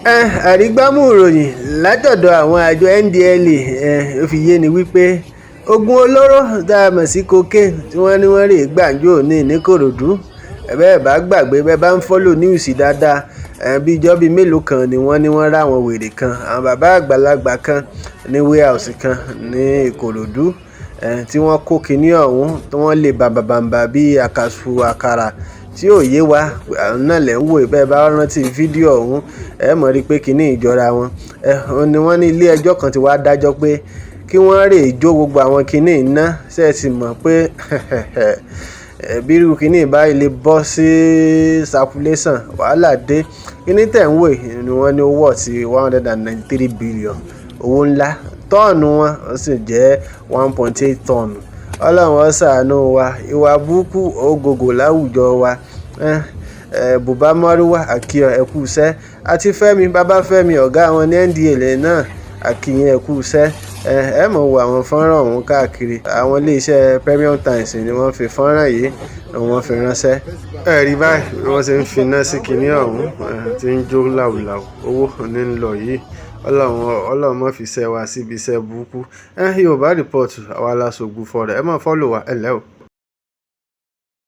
Àrígbámú ìròyìn látọ̀dọ̀ àwọn àjọ NDLEA ó fi yé ni wípé oògùn olóró tá a mọ̀ sí cocaine tí wọ́n ní wọ́n rè gbàǹjo ní nìkòròdú. Bẹ́ẹ̀ bá gbàgbé, bẹ́ẹ̀ bá ń follow news dáadáa, bí ijọ́ bíi mélòó kan ni wọ́n ní wọ́n rá àwọn wèrè kan, àwọn bàbá àgbàlagbà kan ní warehouse kan ní Ìkòròdú, tí wọ́n kó kinní ọ̀hún tí wọ́n lè bàǹbàǹbà bíi àkàsù àkàrà tí ò yé wa náà lẹ̀ ń wò. Bẹ́ẹ̀ bá rántí fídíò ọ̀hún, ẹ mọ̀ rí pé kinní ìjọra wọn. Ni wọ́n ní ilé ẹjọ́ kan ti wá dájọ́ pé kí wọ́n rè jó gbogbo àwọn kinní iná. Ṣé ẹ sì mọ̀ pé bí irú kinní báyìí lè bọ́ sí circulation, wàhálà dé. Kinní tẹ̀ ń wò yìí ni wọ́n ní ó worth 193 billion, owó ńlá. Tọ́ọ̀nù wọn ó sì jẹ́ 1.8 tọ́ọ̀nù. Ọlọ́run ó ṣàánú wa. Ìwà burúkú ó gògò láwùjọ wa. Bùbá Márúwá, àkíọ̀, ẹ kú iṣẹ́. Àti Fẹ́mi, Bàbá Fẹ́mi, ọ̀gá wọn ní NDLEA náà, àkìyìn, ẹ kú iṣẹ́. Ẹ mọ̀ wo àwọn fọ́nrán ọ̀hún káàkiri. Àwọn iléeṣẹ́ Premium Times ni wọ́n fi fọ́nrán yìí ni wọ́n fi ránṣẹ́. Ẹ rí báyìí bí wọ́n ṣe ń finá sí kinní ọ̀hún tí ń jó làwùlàwù. Owó ní ń lọ yìí. Ọlọ́run, Ọlọ́run má fi iṣẹ́ wa síbi iṣẹ́ burúkú. Yorùbá Report, àwa la ṣògbùfọ̀ rẹ̀. Ẹ máa follow wa. Ẹ ǹlẹ́ o.